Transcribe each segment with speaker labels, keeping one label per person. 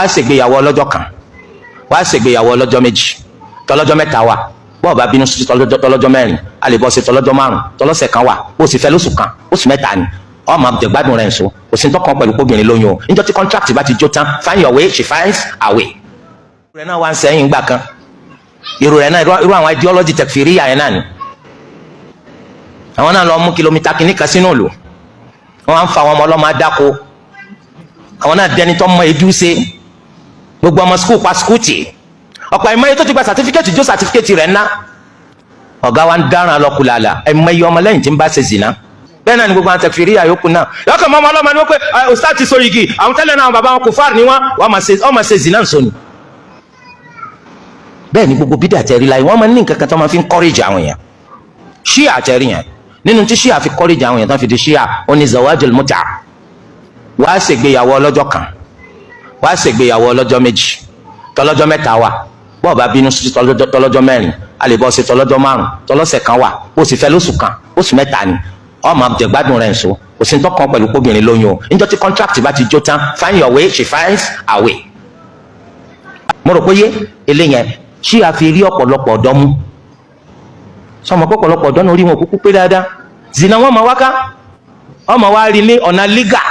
Speaker 1: Wàá ṣègbéyàwó ọlọ́jọ́ kan, wàá ṣègbéyàwó ọlọ́jọ́ 2, tọlọ́jọ́ 3 wà. Bọ́ọ̀ bá bínú sí tọlọ́jọ́ 4, a lè bọ́ sí tọlọ́jọ́ 5, tọlọ́sẹ̀ kan wà. Bó sì fẹ́ lóṣù kan, oṣù 3 ni ọmọ àjẹgbádùn rẹ̀ ń so. Kò sí tọkàn pẹ̀lú kóbìnrin lóyún o. Níjọ́ tí contract bá ti jó tán, find your way, she finds her way. Irú rẹ̀ náà wá ń sẹ́yìn gbà kan. Irú rẹ̀ náà, irú àwọn ideology takfiriya yẹn náà ni àwọn náà lọ mú kìlómítà kìíní kan sínú ìlú. Wọn á ń fa àwọn ọmọ ọlọ́mọ adáko. Àwọn náà dẹni tó mọ edu ṣe, gbogbo ọmọ school pa school tì. Ọ̀pọ̀ ẹ̀mọ́ye tó ti gba certificate jó certificate rẹ̀ ná. Ọ̀gá wa ń dáràn lọ́kùlàlà, ẹ̀mọ́ye ọmọ lẹ́yìn tí ń bá ṣe zìnà. Bẹ́ẹ̀ náà ni gbogbo àwọn takfiriya yòókù náà yọkàn mọ́ ọmọ ọlọ́mọ ni wọ́n pé ustaz ti so igi. Àwọn tẹ́lẹ̀ náà, àwọn bàbá wọn kò fáàrì ni wọ́n wọ́n máa ṣe zìnà nsọ ni. Bẹ́ẹ̀ ni gbogbo bídà tẹ̀rí láyé, wọ́n máa ní nǹkan kan tó máa fi ń encourage àwọn èèyàn. Ṣíà tẹ̀rí yẹn, nínú tí ṣíà fi encourage àwọn èèyàn tó fi di ṣíà, ó ní zawajul mut'a. Wàá ṣègbéyàwó ọlọ́jọ́ kan, wàá ṣègbéyàwó ọlọ́jọ́ 2, tọlọ́jọ́ 3 wà. Bọ́ọ̀ bá bínú sí tọlọ́jọ́ 4, a lè bọ́ sí tọlọ́jọ́ 5, tọlọ́sẹ̀ kan wà. Bó sì fẹ́ lóṣù kan, oṣù 3 ni ọmọ àjẹgbádùn rẹ̀ ń so. Kò sí tọkàn pẹ̀lú kóbìnrin lóyún o. Níjọ́ tí contract bá ti jó tán, find your way, she finds her way. Mo rò pé yé eléyẹn. Ṣí a fi rí ọ̀pọ̀lọpọ̀ ọ̀dọ́ mú sọmọ pé ọ̀pọ̀lọpọ̀ ọ̀dọ́ náà orí wọn kúkú pé dáadáa, zina wọn máa wá ká ọmọ wa rí ní ọ̀nà lígà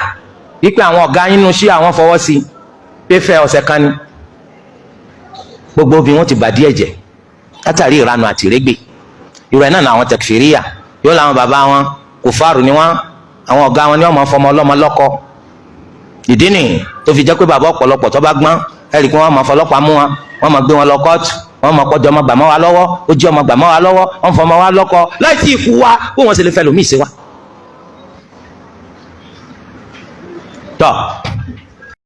Speaker 1: wípé àwọn ọ̀gá yín nu sí àwọn fọwọ́ sí pé fẹ́ ọ̀sẹ̀ kan ni gbogbo obìnrin wọn ti bà díẹ̀ jẹ́ látàrí ìranu àti ìrégbè. Ìrọ̀ ẹ̀ náà làwọn tẹkfìríyà yóò làwọn bàbá wọn kòfàrù ni wọn, àwọn ọ̀gá wọn ni wọ́n máa fọmọ ọlọ́mọ lọ́kọ. Ìdí nìyí tó fi jẹ́ pé bàbá ọ̀pọ̀lọpọ̀ tó bá gbọ́n, ẹ̀rì kí wọ́n máa fọlọ́pàá mú wọn, wọ́n máa gbé wọn lọ kóòtù, wọ́n máa kọjọ ọmọ gbàmọ́ wa lọ́wọ́, ó jí ọmọ gbàmọ́ wa lọ́wọ́, wọ́n fọmọ wa lọ́kọ láì tí ì kú wa, bó wọ́n sì lè fẹ́ lòmíì sí wa. Tọ́